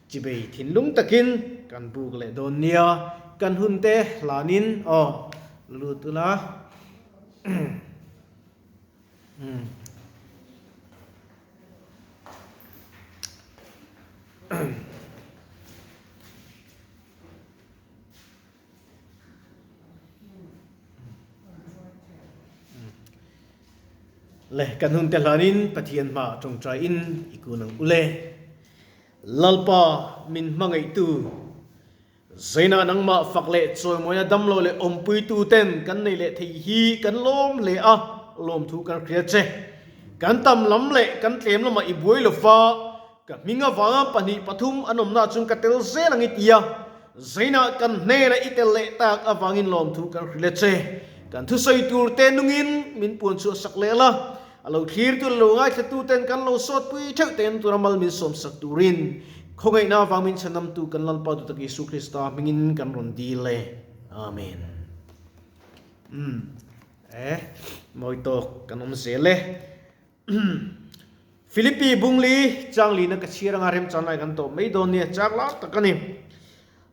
Chibei thinlung takin kan buk leh dawn nia, kan hun te hlanin aw lut ula. Le kan hun te hlanin Pathian hmaah tawngtaiin i kun ang u le. Lalpa min hmangaihtu, Zaina nangmah fak leh chawimawina damlo leh awmpuitu ten kan nei leh thei hi kan lawm hle a, lawmthu kan hria che. Kan tam lam leh kan tlem lamah i buai lo fa, Ka hming avanga pahnih pathum an awmna chung ka tel zel ang i ti a, Zainah kan hnenah i tel leh tak avangin lawmthu kan hrilh a che. Kan thusawi tur te nungin min puan chhuah sak leh la, a lo thlirtu leh lo ngaithlatu ten kan lo sawtpui theuh ten tura mal min sawm sak turin khawngaihna avang min chhanamtu kan Lalpa duhtak Isu Krista hmingin kan rawn dil e. Amen. Umm. Eh, mawi tawk kan awm zel e. Philippi Bungli Changlina ka chhiar anga remchan lai kan tawp mai dawn nia, chang lar tak a ni.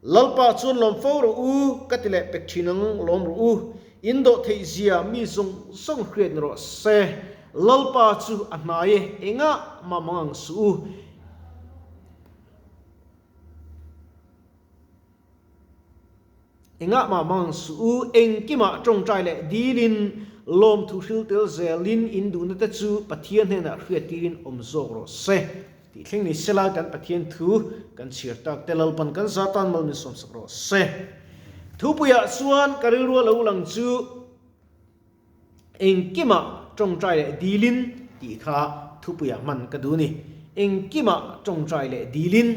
Lalpa chuan lawm fo rawh u, ka ti leh pek thin ang, lawm rawh u. In dawh theih zia mi zawng zawng hriat ni rawh se. Lalpa chu a hnai e, engah mah mang ang suh u. Engah mah mang suh u, engkimah tawngtai leh dilin, lawmthu hril tel zelin in duhna te chu Pathian hnenah hriattirin awm zawk rawh se. Tih thleng ni sela kan Pathian thu kan chhiar tak te Lalpan kan za tan mal min sawmsak rawh se. Thupuiah chuan ka rilru a lo lang chu engkimah tawngtai leh dilin tih kha thupuiah hman ka duh ni. Engkimah tawngtai leh dilin.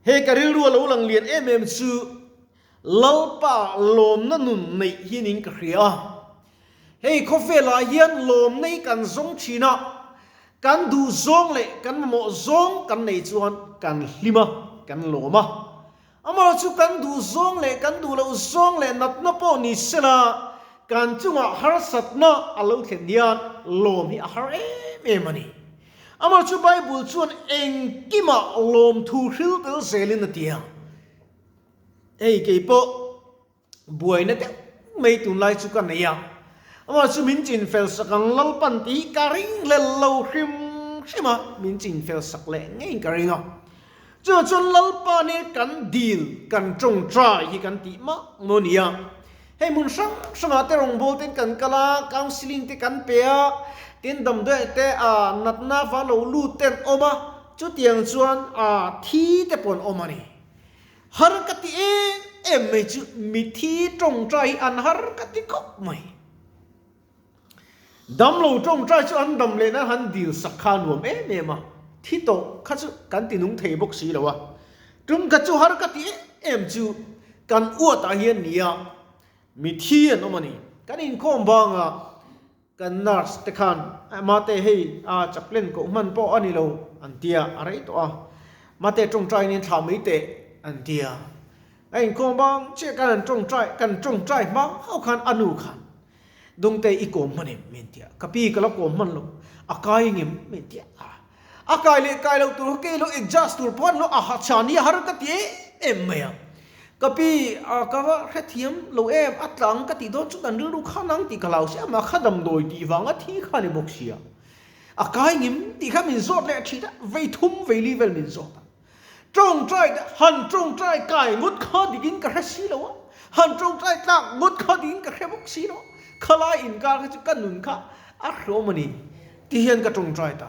He ka rilru a lo lang lian em em chu Lalpa lawmna nun neih hi ning ka hria a. Hei khawvelah hian lawmna hi kan zawng thin a, kan duh zawng leh kan mamawh zawng kan nei chuan kan hlim a, kan lawm a. Amaherawhchu kan duh zawng leh kan duh loh zawng leh natna pawh ni sela kan chungah harsatna a lo thlen hian lawm hi a har em em a ni. Amah chu Bible chuan engkimah lawmthu hril tel zelin a ti a. Hei kei pawh buaina deuh mai tunlai chu ka nei a. Amah chu min chinfel sak ang Lalpan tih hi ka ring lel lo hrim hrim a, min chinfel sak leh ngeiin ka ring a. Chuvang chuan Lalpa nen kan dil, kan tawngtai hi kan tih mak maw nia. Hei hmun hrang hrangah te rawngbâwl ten kan kal a, counselling te kan pe a, tin damdawi te ah natna va lo lut te an awm a, chutiang chuan ah thi te pawh an awm a ni. Har ka ti em em mai chu mithi tawngtai hi an har ka ti khawp mai. Damlo tawngtai chu an dam leh nan han dil sak kha a nuam em em a, thi tawh kha chu kan ti nung thei bawk si lo a. Tum kha chu har ka ti em em chu kan uatah hian nia mithi an awm a ni. Kan inkhawm bangah kan nurse te khan mate hei a chaplain koh hman pawh a ni lo an tia a rei tawh a, mate tawngtai nen thlah mai teh an tia. A inkhawm bang chiah khan an tawngtai kan tawngtai hma hauh khan a nu khan Dawngte i kawm hman em? Min ti a. Ka pi ka la kawm hman lo. A kai ngem? Min ti a. A kai leh kai loh tur kha kei lo adjust tur pawh an lo a ha chhan hi a har ka ti em em mai a. Ka pi a ka va hrethiam lo em a tlang ka tih dawn chuan an rilru kha nang tih ka hlau si a, amah kha damdawi tih vanga thi kha a ni bawk sia. A kai ngem tih kha min zawt leh thin a, vei thum vei li vel min zawt a. Tawngtai te han tawngtai kai ngawt kha dikin ka hre si lo a, han tawngtai tlak ngawt kha dikin ka hre bawk si lo a, khalai inkar kha chu ka nun kha a hreawm a ni ti hian ka tawngtai ta.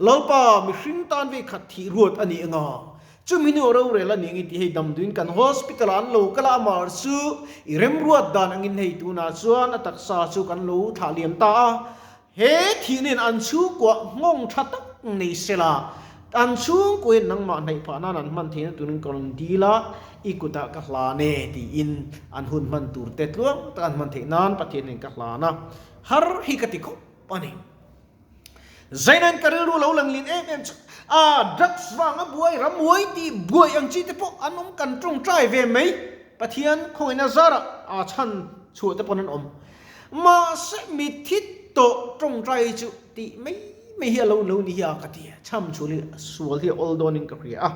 Lalpa mihring tan vei khat thih ruat a ni anga, chumi hnu a rorel a ni angin tih hei damduin kan hospital ah an lo kal a, amah chu i remruat dan angin hei tunah chuan a taksa chu kan lo thlah liam ta a, He thihnin an chhungkuah nghawng tha tak nei sela, an chhungkuain nangmah hnaih phah nan an hman theihna turin ka rawn dil a, i kutah ka hlan e tiin an hun hman tur te tluang tak an hman theih nan Pathian nen ka hlan a, har hi ka ti khawp a ni. Zainain ka rilru lo lang lin em em chu a drugs vanga buai ramhuai tih buai ang chi te pawh an awm kan tawngtai ve mai, Pathian khawngaihna zarah a chhan chhuah te pawn an awm. Mahse, mitthi tawh tawngtai chu tih mai mai hi a lo lo ni hi a ka ti a, chham chhul hi sual hi a awl dawnin ka hria a.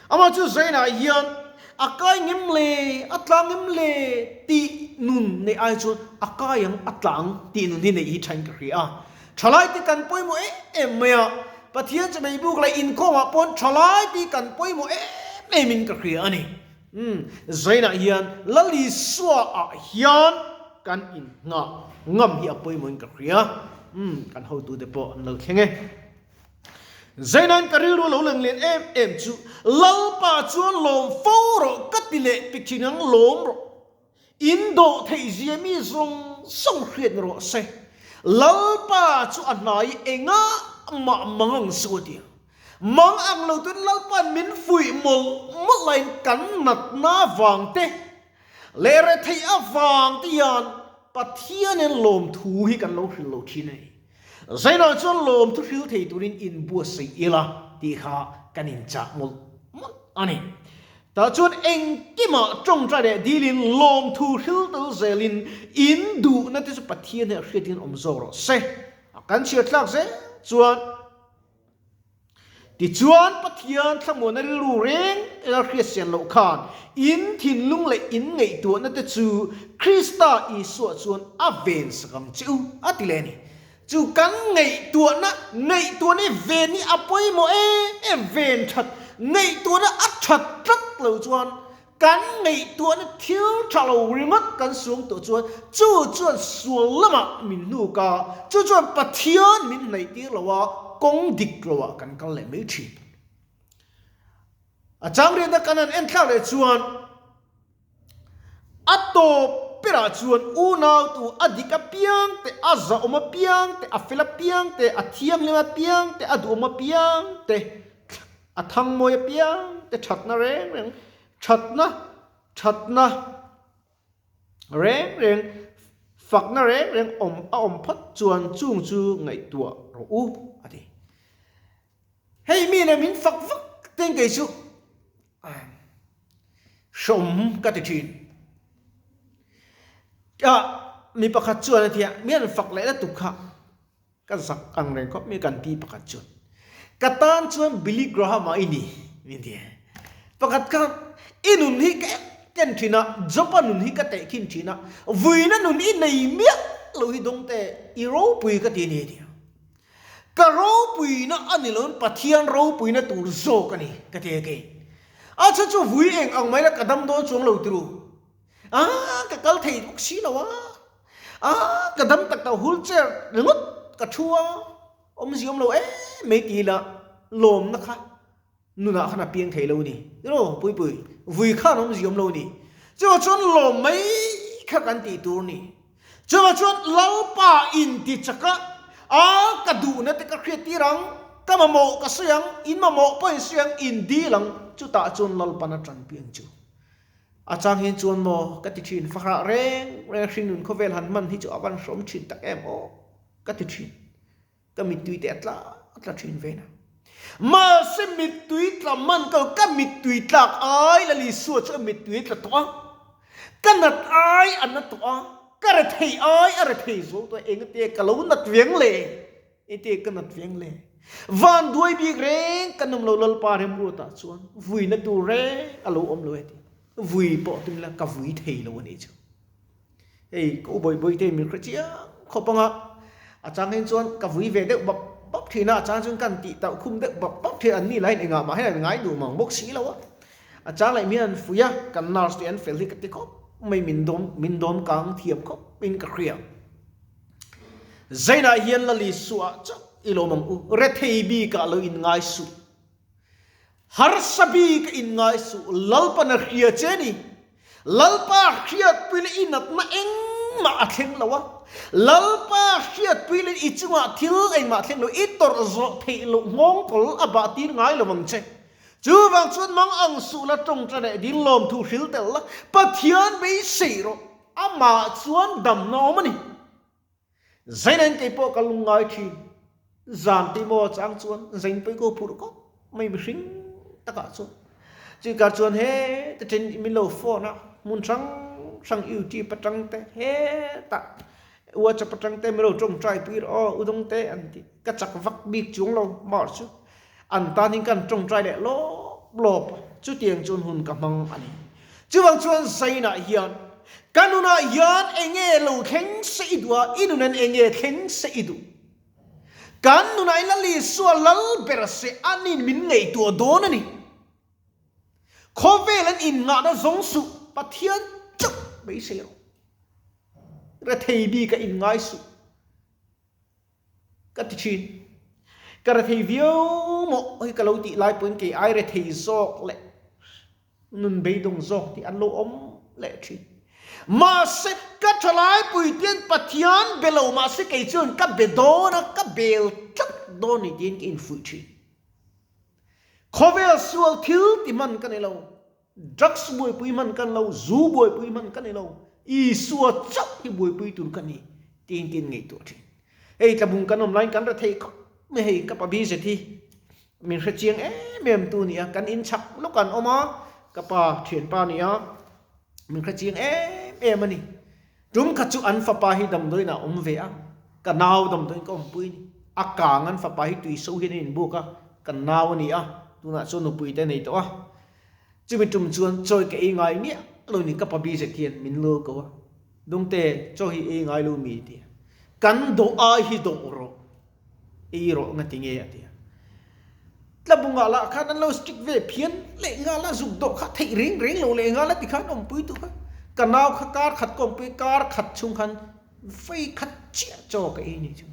Amah chu Zainah hian a kai ngem le, a tla ngem le tih nun neih ai chuan a kai ang, a tla ang tih nun hi neih hi thain ka hria a. Thalai te kan pawimawh em em mai a, Pathian chu meibuk leh inkhawmah pawn thalai te kan pawimawh em em in ka hria a ni. Umm, Zainah hian Lal Isua ah hian kan innghah ngam hi a pawimawhin ka hria. Umm, kan hotute pawh an lo thleng e. Zainain ka rilru lo leng lian em em chu Lalpa chuan lawm fo rawh ka ti leh pik thin ang lawm rawh. In dawh theih zia mi zawng zawng hriat ni rawh se. Lalpa chu a hnai engah mah mang ang suh a ti a. Mang ang lo tuin Lalpa'n min fuih mawlh mawlh laiin kan natna vang te leh retheih avang te hian Pathianin lawmthu hi kan lo hrilh lo thin a ni. Zainah chuan lawmthu hril thei turin inbuatsaih ila tih kha kan inchah mawlh mawlh a ni. Tah chuan engkimah tawngtai leh dilin lawmthu hril tel zelin in duhna te chu Pathian hi a hriatin awm zawk rawh se. A kan chhiar tlak zel chuan Tichuan, Pathian thlamuanna rilru reng ela hriatsian loh khan in thinlung leh in ngaihtuahna te chu Krista Isua chuan a ven sak ang che u, a ti leh a ni. Chu kan ngaihtuahna, ngaihtuahna hi ven hi a pawimawh em em, ven that, ngaihtuahna a that tlat lo chuan Kan ngaihtuahna thil tha lo ringawt kan suang tawh chuan chu chuan sual lamah min hnuk a, chu chuan Pathian min hnaih tir lo a, kawng dik loah kan kal leh mai thin. A chang riatna kan han en thlak leh chuan a tawp berah chuan unautu a dik apiang te, a zahawm apiang te, a fel apiang te, a thianghlim apiang te, a duhawm apiang te, A thang mawi apiang te thatna reng reng, thatna, thatna reng reng, fakna reng reng awm a awm phawt chuan chung chu ngaihtuah rawh u a ti. Hei mi nen min fak vak ten kei chu hrawm ka ti thin. Mi pakhat chuan a ti a, mi an fak leh lutuk kha. Ka zak ang reng khawp mai kan pi pakhat chuan ka tan chuan Billy Graham-a i ni min ti. Pakhat kha i nun hi ka en thin a, Job-a nun hi ka tehkhin thin a, vuina nun i nei miah lo hi dawngte i ropui ka ti a ni a ti a. Ka ropuina a ni loin Pathian ropuina tur zawk a ni ka ti a kei. A chhan chu vui eng ang mai la ka dam dawn chuang lo tiru. A ka kal thei bawk si lo a. A ka dam tak tak wheelchair ringawt ka thu a, awmzia awm lo em mai ti ila lawmna kha nunah khan a piang thei lo a ni. Tiraw Puipui, vui khan awmzia awm lo a ni. Chuvang chuan lawm mai kha kan tih tur a ni. Chuvang chuan Lalpa intichak a, a ka duhna te ka hriat tir ang, ka mamawh ka sawi ang, in mamawh pawh in sawi ang, in dil ang, chutah chuan Lalpan a tanpui ang chu. A chang hian chuan maw ka ti thin, fahrah reng reng hringnun khawvel han hman hi chu a van hrawm thin tak em aw ka ti thin. Ka mittui te a tla a tla thin ve na. Mahse mittui tla man ka ka mittui tlak ai Lal Isua chu a mittui a tla tawh a, ka nat ai a na tawh a, ka rethei ai a rethei zual tawh a, engate ka lo nat veng le? Engte ka nat veng le? Van duai bik reng kan awm lo Lalpa remruatah chuan vuina tur reng a lo awm lo e tih. Vui pawh tum ila ka vui thei lo a nih chu. Hei ka u bawih bawih te min hre chiang khawp ang a, a chang hian chuan ka vui ve deuh bap bap thin a, a chang chuan kan tih tauh khum deuh bap bap thin an ni lahin engah mah hian an ngai duh mang bawk si lo a. A chang leh min an fuih a, kan nurse te an fel hi ka ti khawp mai min dawm min dawm kang thiam khawp in ka hria. Zainah hian Lal Isua chauh i lawm ang u, rethei bikah lo inngai suh. Harsa bik a inngai suh, Lalpan a hria che ni. Lalpa hriatpui leh i natna engmah a thleng lo a, Lalpa hriatpui leh i chungah thil engmah a thleng lo, i tawrh zawh theih loh nghawngkawl a bah tir ngai lo ang che. Chuvang chuan mang ang suh la tawngta leh dil lawmthu hril tel la, Pathian beisei rawh. Amah chuan damna awm a ni. Zainain kei pawh ka lungngai thin. Zan tih maw chang chuan zain pawih ko phurh khawp mai mihring takah chuan. Chikar chuan he te then min lo phone a, hmun hrang hrang YouTube atang te hetah. WhatsApp atang te min lo tawngtai pui rawh aw Udawng te an ti. Ka chak vak bik chuang lo mar chu an tan in kan tawngtai leh lawp lawp a, chutiang chuan hun ka hmang a ni. Chuvang chuan Zainah hian ka nunah hian enge lo thleng se i duh a, i nunan enge thleng se i duh? Kan nunah in Lal Isua lal ber se anin min ngaihtuah dawn a ni. Khawvel an innghahna zawng suh Pathian chauh beisei rawh. Rethei bik a inngai suh. Ka ti thin. Ka rethei viau maw hei ka lo tih lai pawhin kei ai rethei zawk leh nun beidawng zawk tih an lo awm leh thin. Mahse ka thalai puitian Pathian be lo mahse kei chuan ka be dawn a, ka bel tlat dawn ni tiin ka infuih thin. Khawvel sual thil ti hman ka ni lo. Drugs buaipui hman kan lo, zu buaipui hman kan ni lo, Isua chauh hi buaipui tur ka ni tiin tiin ngaihtuah thin. Hei tlabung kan awm laiin kan ra thei khawp mai hei ka pa Bizet hi min hre chiang em em tu nia, kan in chhak lawk an awm a, ka pa thianpa nia min hre chiang em em a ni. Tum khat chu an fapa hi damdawiin ah awm ve a, ka nau damdawiin ka awmpui a ni. A kang an fapa hi tui so hian a inbuk a, ka nau a ni a, tunah chuan nupui te a nei tawh a. Chumi tum chuan chawi ka ei ngai miah lo ni ka pa Bizet hian min lo ko a, Dungte, chaw hi ei ngai lo mi? a ti a. Kan dawh ai hi dawh rawh, ei rawh nga ti nge? a ti a. Tlabungah lah khan an lo strict ve phian leh nghal a, zuk dawh kha theih reng reng lo leh nghal a ti khan awmpui tu kha. Ka nau kha kar khat ka awmpui, kar khat chhung khan vei khat chiah chaw ka ei ni chu.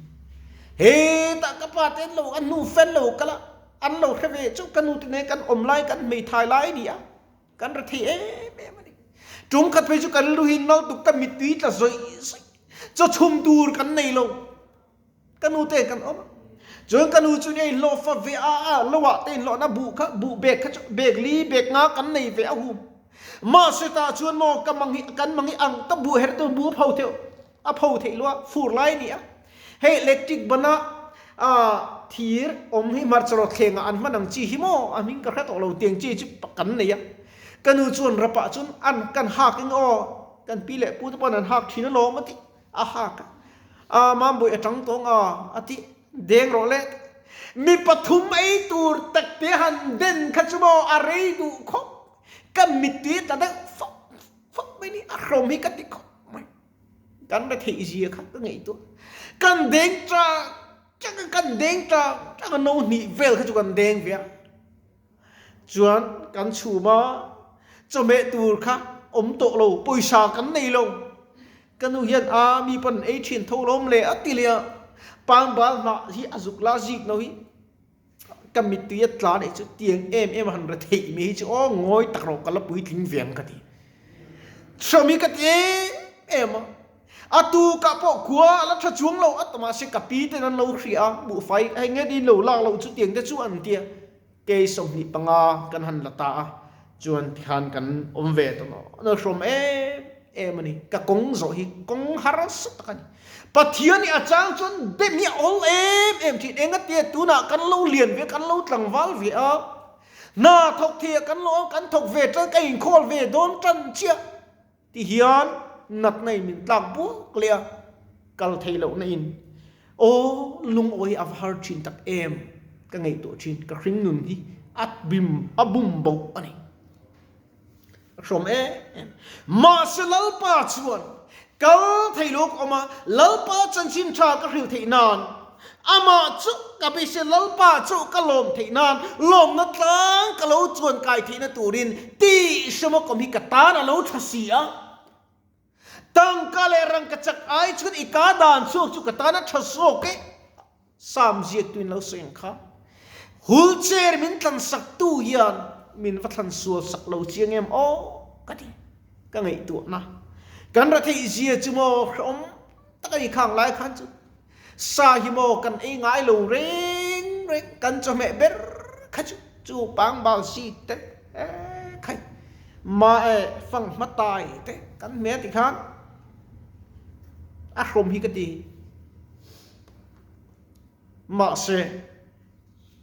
Hetah ka pa te an lo, an hnu fel lo kal a, an lo hre ve chu ka nu te nen kan awm lai kan hmeithai lai a ni a, kan ra thei em em a ni. Tum khat phei chu ka rilru hi nal tuk ka mittui tla zawih zawih, chaw chhum tur kan nei lo. Ka nu te kan awm a, chuan ka nu chu nia inhlawh fa ve a a lo ah te inhlawhna buh kha buh bag kha chu bag li bag nga kan nei ve a hum. Mahse tah chuan maw ka mang hi kan mang hi ang ka buh her tur buh a pho theuh a pho theih lo a fur lai a ni a. Hei electric bana thir awm hi hmarcha rawt thleng ah an hman ang chi hi maw a hming ka hre tawh lo tiang chi chu kan nei a. Ka nu chuan rapah chuan an kan hak eng aw kan pi leh pu te pawn an hak thin alawm a ti. A hak a, a mambawi a tang tawng a, a ti deng rawh le. Mi pathum ei tur tak te han den kha chu maw a rei duh khawp. Ka mittui a tla deuh fawk fawk mai ni, a hrawm hi ka ti khawp mai. Kan ra theih zia kha ka ngaihtuah. Kan deng tang tang a, kan deng tang tang a, no hnih vel kha chu kan deng ve a. Chuan kan chhum a, chawhmeh tur kha awm tawh lo, pawisa kan nei lo. Ka nu hian a mi pawn ei thin tho lawm le a ti leh a, pangbal hnah hi a zuk la zik no hi ka mittui a tla leh chu tiang em em a han ra theih mai hi chu aw ngawi tak rawh ka la puitling ve ang ka ti. Hrawm hi ka ti em em a, a tukah pawh khua a la tha chuang lo a ta mahse ka pi ten an lo hria a, buhfai hei nge ni lo lak loh chu tiang te chu an ti a. Kei 25 kan han la ta a, chuan tikhan kan awm ve ta maw? An hrawm em em a ni. Ka kawng zawh hi kawng harsa tak a ni. Pathian hi a chang chuan dem hi a awl em em thin. Engatia tunah kan lo lian ve, kan lo tlangval ve a, hna thawk thei ah kan lo awm, kan thawk ve tan, ka inkhawl ve dawn tan chiah. Ti hian natna in min tlak buak leh a, kal thei lohna in aw lungawi a va har thin tak em ka ngaihtuah thin, ka hring nun hi a bim a bum boh a ni. A hrawm em em. Mahse Lalpa chuan kal thei lo ka awm a, Lalpa chanchin tha ka hrilh theih nan Amah chu ka beisei Lalpa chu ka lawm theih nan lawmna tlang ka lo chuan kai theihna turin tih hrema kawm hi ka tan a lo tha si a. Tangka leh rangka chak ai chuan i ka dan chhuak chu ka tan a tha zawk e. Sam ziaktuin lo sawi ang kha. Wheelchair min tlan sak tu hian min va thlan sual sak lo chiang em aw ka ti. Ka ngaihtuahna kan ra theih zia chu maw hrehawm tak a ni khang lai khan chu. Sa hi maw kan ei ngai lo reng reng, kan chawhmeh ber kha chu chu pangbal seed te khai ma e fanghma tai te kan hmeh ti khan a hrawm hi ka ti. Mahse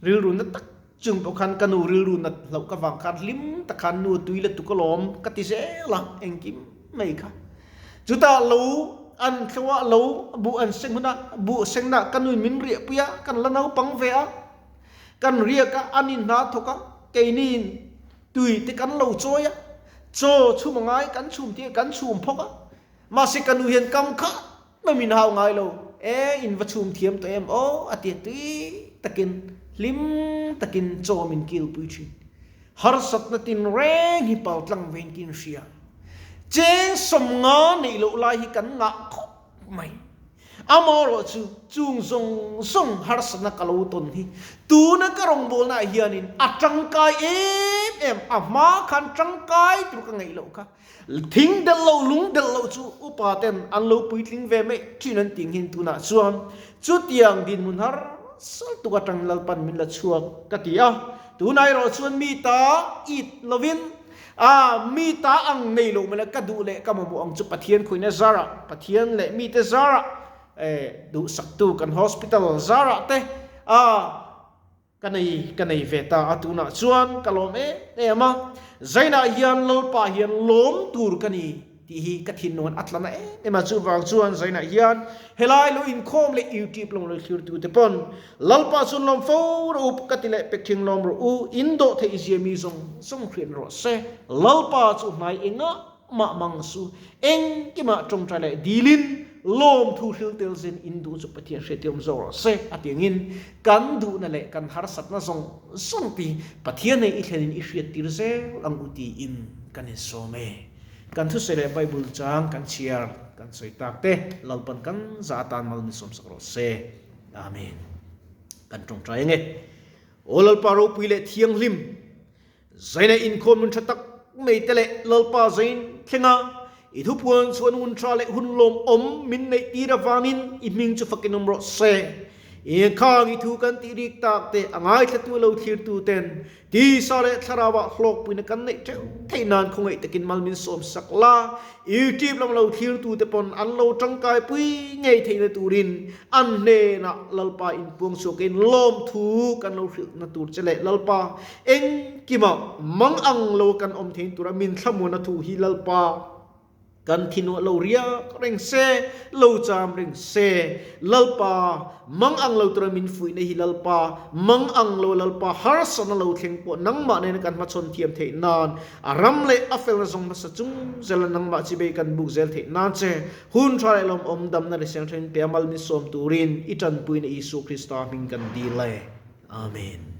rilru na tak chung pawh khan ka nu rilru nat hlauh ka vang khan hlim tak khan nu tui la tuk alawm ka ti zel a engkim mai kha. Chutah lo. an thlo a, lo buh an seng hun a, buh sengna ka nuin min riahpui a, kan la naupang ve a, kan riak a, an inhna thawk a, keiniin tui te kan lo chawi a, chaw chhum a ngai kan chhum tih kan chhum phawk a, mahse ka nu hian kam kha mai min hau ngai lo, e in va chhum thiam tawh em aw a ti a, tui takin hlim takin chaw min kilpui thin. Harsatna tinreng hi paltlang vein ka inhria. Cheng sawmnga neih loh lai hi kan ngah khawp mai. Amaherawh chu chung zawng zawng harsatna ka lo tawn hi tuna ka rawngbawlnaah hianin a tangkai em em, a hma khan tangkai tur ka ngaih loh kha. Thing delh loh, lung delh loh chu upa ten an lo puitling ve mai thin an tih nghin tunah chuan chutiang dinhmun harsa tuk atang Lalpan min la chhuak ka ti a. Tunah erawh chuan mi ta it lovin a mi ta ang nei loh mela ka duh leh ka mamawh ang chu Pathian khawihna zarah, Pathian leh mite zarah, duhsaktu kan hospital zarah te a Ka nei, ka nei ve ta a, tunah chuan ka lawm em em a, Zainah hian Lalpa hian lawm tur ka ni tih hi ka thinlungan a tla na em em a, chuvang chuan Zainah hian helai lo inkhawm leh YouTube lawng lo thlirtu te pawn Lalpa chuan lawm fo rawh u, ka ti leh pek thing lawm rawh u, in dawh theih zia mi zawng zawng hriat rawh se, Lalpa chu hnai engah mah mang su, engkimah tawngtai leh dilin lawmthu hril tel zen in duh chu Pathian hriattir awm zawk rawh se a tiangin kan duhna leh kan harsatna zawng zawng ti Pathian nei i thlenin i hriattir zel ang u tiin kan insawm e. Kan thusawi leh Bible chang kan chhiar kan sawi tak te Lalpan kan za atan mal min sawmsak rawh se. Amen. Kan tawngtai ange. Aw Lalpa ropui leh thianghlim Zaina inkhawm hun tha tak mai te leh Lalpa zain thlenga i thupuan chuan hun tha leh hun lawmawm min neih tir avangin i hming chu fakin awm rawh se. Engkhang i thu kan tih rik tak te a ngaithlatu lo thlirtu ten tisa leh thlarauah hlawkpuina kan neih theuh theih nan khawngaih takin mal min sawm sak la. YouTube lam lo thlirtu te pawn an lo tangkai pui ngei theihna turin An hnenah Lalpa inpuang chhuakin lawmthu kan lo hrilhna tur che leh Lalpa engkimah mang ang lo kan awm thein tura min thlamuana thu hi Lalpa kan thinuah lo riak reng se, lo cham reng se. Lalpa mang ang lo tura min fuihna hi Lalpa mang ang lo Lalpa harsatna lo thleng pawh nangmah nena kan hmachhawn thiam theih nan a ram leh a felna zawng hmasa chung zela nangmah chibei kan buk zel theih nan che Hun tha leh lawmawm damna ri seng then pe a mal min sawm turin i tanpuina Isua Krista hming kan dil e. Amen.